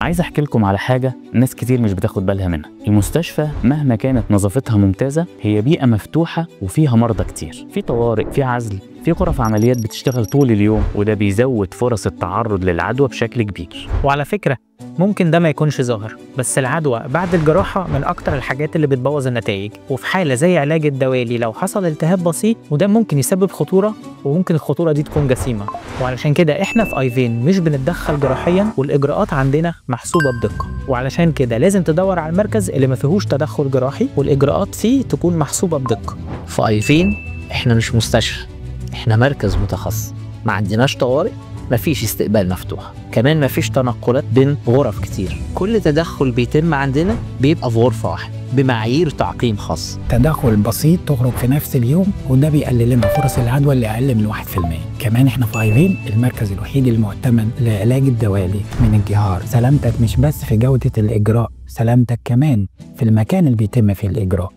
عايز احكي لكم على حاجة ناس كتير مش بتاخد بالها منها. المستشفى مهما كانت نظافتها ممتازة، هي بيئة مفتوحة وفيها مرضى كتير، في طوارئ، في عزل، في غرف عمليات بتشتغل طول اليوم، وده بيزود فرص التعرض للعدوى بشكل كبير. وعلى فكرة ممكن ده ما يكونش ظاهر، بس العدوى بعد الجراحة من أكتر الحاجات اللي بتبوظ النتائج. وفي حالة زي علاج الدوالي لو حصل التهاب بسيط، وده ممكن يسبب خطورة، وممكن الخطورة دي تكون جسيمة. وعلشان كده احنا في ايفين مش بنتدخل جراحيا، والإجراءات عندنا محسوبة بدقة. وعلشان كده لازم تدور على المركز اللي ما فيهوش تدخل جراحي والإجراءات فيه تكون محسوبة بدقة. في ايفين احنا مش مستشفى، احنا مركز متخصص. ما عندناش طوارئ، مفيش استقبال مفتوح، كمان مفيش تنقلات بين غرف كتير. كل تدخل بيتم عندنا بيبقى في غرفة واحدة بمعايير تعقيم خاص. تدخل بسيط تخرج في نفس اليوم، وده بيقلل لنا فرص العدوى اللي أقل من 1%. كمان احنا في ايفين المركز الوحيد المعتمد لعلاج الدوالي من الجهار. سلامتك مش بس في جودة الإجراء، سلامتك كمان في المكان اللي بيتم فيه الإجراء.